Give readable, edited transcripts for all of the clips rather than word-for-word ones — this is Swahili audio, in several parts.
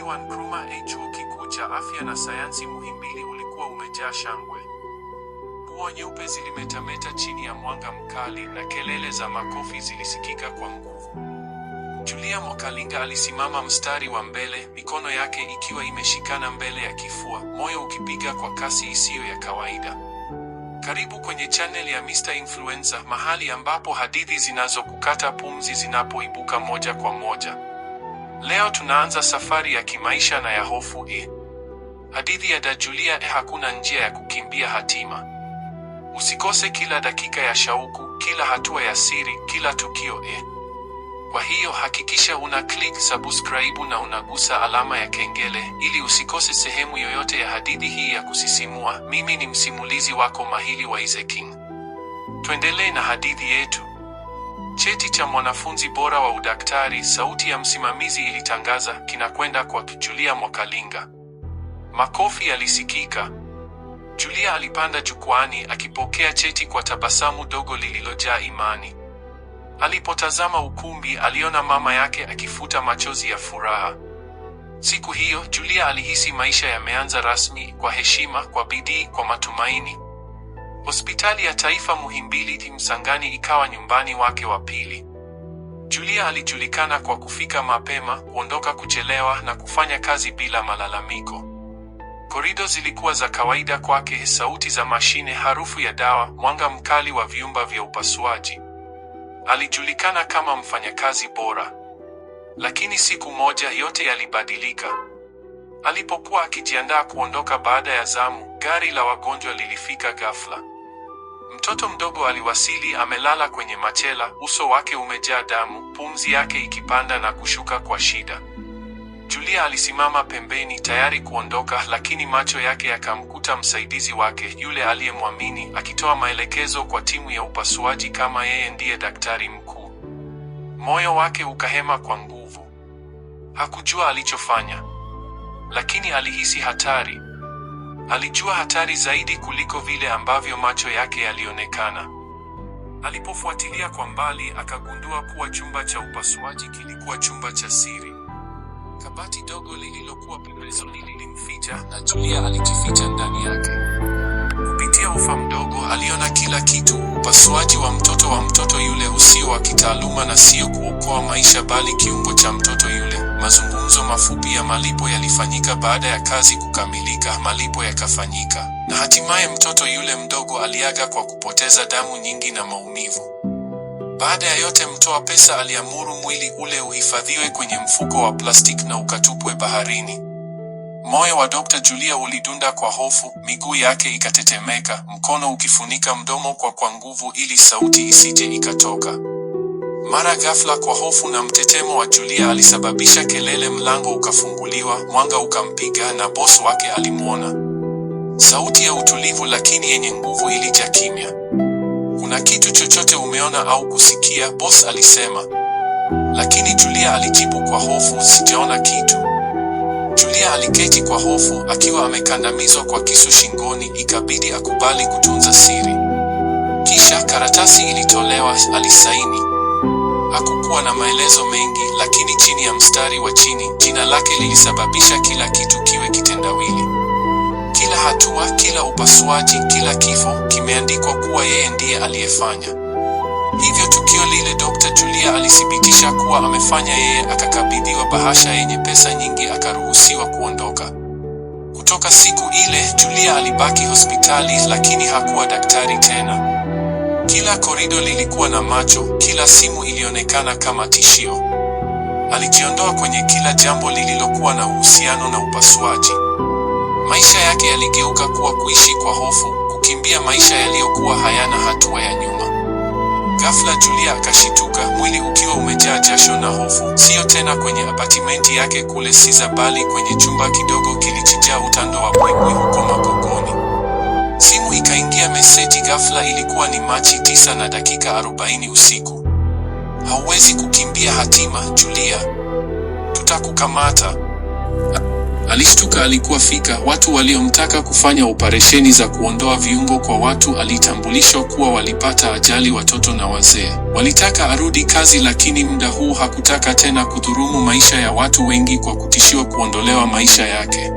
Wa Nkrumah A Chuo Kikuu cha Afya na Sayansi Muhimbili ulikuwa umejaa shangwe. Nguo nyeupe zilimetameta chini ya mwanga mkali na kelele za makofi zilisikika kwa nguvu. Julia Mwakalinga alisimama mstari wa mbele, mikono yake ikiwa imeshikana mbele ya kifua, moyo ukipiga kwa kasi isiyo ya kawaida. Karibu kwenye channel ya Mr. Influencer, mahali ambapo hadithi zinazokukata pumzi zinapoibuka moja kwa moja. Leo tunaanza safari ya kimaisha na ya hofu. Hadithi ya Dajulia. Hakuna njia ya kukimbia hatima. Usikose kila dakika ya shauku, kila hatua ya siri, kila tukio. Kwa hiyo hakikisha una click subscribe na unagusa alama ya kengele ili usikose sehemu yoyote ya hadithi hii ya kusisimua. Mimi ni msimulizi wako mahili wa Ize King. Tuendelee na hadithi yetu. Cheti cha mwanafunzi bora wa udaktari, sauti ya msimamizi ilitangaza, kinakwenda kwa Julia Mwakalinga. Makofi yalisikika. Julia alipanda jukwaani akipokea cheti kwa tabasamu dogo lililojaa imani. Alipotazama ukumbi, aliona mama yake akifuta machozi ya furaha. Siku hiyo, Julia alihisi maisha yameanza rasmi, kwa heshima, kwa bidii, kwa matumaini. Hospitali ya Taifa Muhimbili Msangani ikawa nyumbani wake wa pili. Julia alijulikana kwa kufika mapema, kuondoka kuchelewa na kufanya kazi bila malalamiko. Korido zilikuwa za kawaida kwake, sauti za mashine, harufu ya dawa, mwanga mkali wa vyumba vya upasuaji. Alijulikana kama mfanyakazi bora. Lakini siku moja yote yalibadilika. Alipokuwa akijiandaa kuondoka baada ya zamu, gari la wagonjwa lilifika ghafla. Mtoto mdogo aliwasili amelala kwenye machela, uso wake umejaa damu, pumzi yake ikipanda na kushuka kwa shida. Julia alisimama pembeni tayari kuondoka, lakini macho yake yakamkuta msaidizi wake, yule aliyemwamini, akitoa maelekezo kwa timu ya upasuaji kama yeye ndiye daktari mkuu. Moyo wake ukahema kwa nguvu. Hakujua alichofanya, lakini alihisi hatari. Alijua hatari zaidi kuliko vile ambavyo macho yake yalionekana. Alipofuatilia kwa mbali, akagundua kuwa chumba cha upasuaji kilikuwa chumba cha siri. Kabati dogo lililokuwa pembezoni lilimficha na Julia alijificha ndani yake. Kupitia ufa mdogo aliona kila kitu: upasuaji wa mtoto yule usio wa kitaaluma na sio kuokoa maisha bali kiungo cha mtoto yule. Mazungumzo mafupi ya malipo yalifanyika baada ya kazi kukamilika, malipo yakafanyika, na hatimaye mtoto yule mdogo aliaga kwa kupoteza damu nyingi na maumivu. Baada ya yote, mtoa pesa aliamuru mwili ule uhifadhiwe kwenye mfuko wa plastiki na ukatupwe baharini. Moyo wa Dr. Julia ulidunda kwa hofu, miguu yake ikatetemeka, mkono ukifunika mdomo kwa nguvu ili sauti isije ikatoka. Mara ghafla, kwa hofu na mtetemo wa Julia alisababisha kelele, mlango ukafunguliwa, mwanga ukampiga na boss wake alimwona. Sauti ya utulivu lakini yenye nguvu ilijaa kimya. "Kuna kitu chochote umeona au kusikia?" boss alisema. Lakini Julia alijibu kwa hofu, "Sijaona kitu." Julia aliketi kwa hofu akiwa amekandamizwa kwa kisu shingoni, ikabidi akubali kutunza siri. Kisha karatasi ilitolewa, alisaini. Hakukuwa na maelezo mengi, lakini chini ya mstari wa chini, jina lake lilisababisha kila kitu kiwe kitendawili. Kila hatua, kila upasuaji, kila kifo kimeandikwa kuwa yeye ndiye aliyefanya. Hivyo tukio lile Dr. Julia alithibitisha kuwa amefanya yeye, akakabidhiwa bahasha yenye pesa nyingi, akaruhusiwa kuondoka. Kutoka siku ile, Julia alibaki hospitali, lakini hakuwa daktari tena. Kila korido lilikuwa na macho, kila simu ilionekana kama tishio. Alijiondoa kwenye kila jambo lililokuwa na uhusiano na upasuaji. Maisha yake yaligeuka kuwa kuishi kwa hofu, kukimbia maisha yaliyokuwa hayana hatua ya nyuma. Ghafla Julia akashituka, mwili ukiwa umejaa jasho na hofu, siyo tena kwenye apatimenti yake kule Siza, bali kwenye chumba kidogo kilichojaa utando wa buibui huko Magogoni. Simu ikaingia meseji ghafla. Ilikuwa ni Machi 9:40 usiku. "Hauwezi kukimbia hatima, Julia. Tutakukamata." Alishtuka, alikuwa fika watu waliomtaka kufanya operesheni za kuondoa viungo kwa watu alitambulishwa kuwa walipata ajali, watoto na wazee. Walitaka arudi kazi, lakini muda huu hakutaka tena kudhurumu maisha ya watu wengi kwa kutishiwa kuondolewa maisha yake.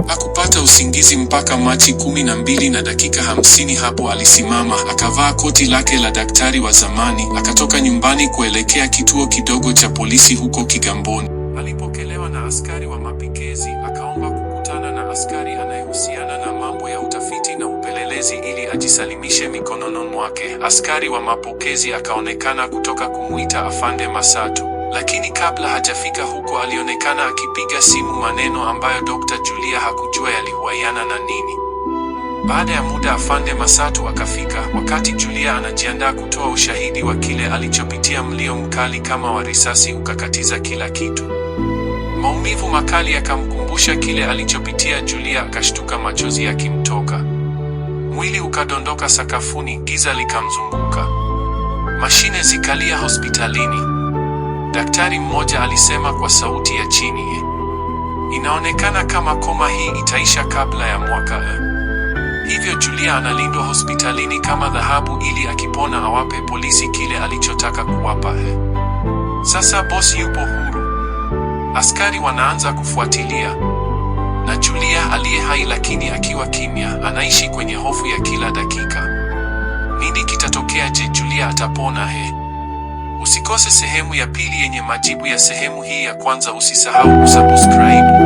Hakupata usingizi mpaka Machi 12:50. Hapo alisimama akavaa koti lake la daktari wa zamani, akatoka nyumbani kuelekea kituo kidogo cha polisi huko Kigamboni. Alipokelewa na askari wa mapokezi, akaomba kukutana na askari anayehusiana na mambo ya utafiti na upelelezi ili ajisalimishe mikononi mwake. Askari wa mapokezi akaonekana kutoka kumuita Afande Masatu, lakini kabla hajafika huko alionekana akipiga simu, maneno ambayo Dr. Julia hakujua yalihusiana na nini. Baada ya muda Afande Masatu akafika. Wakati Julia anajiandaa kutoa ushahidi wa kile alichopitia, mlio mkali kama wa risasi ukakatiza kila kitu. Maumivu makali yakamkumbusha kile alichopitia Julia, akashtuka, machozi yakimtoka. Mwili ukadondoka sakafuni, giza likamzunguka. Mashine zikalia hospitalini. Daktari mmoja alisema kwa sauti ya chini, inaonekana kama koma hii itaisha kabla ya mwaka. Hivyo Julia analindwa hospitalini kama dhahabu ili akipona awape polisi kile alichotaka kuwapa. Sasa bosi yupo huru. Askari wanaanza kufuatilia. Na Julia aliye hai lakini akiwa kimya, anaishi kwenye hofu ya kila dakika. Nini kitatokea? Je, Julia atapona? Usikose sehemu ya pili yenye majibu ya sehemu hii ya kwanza. Usisahau kusubscribe.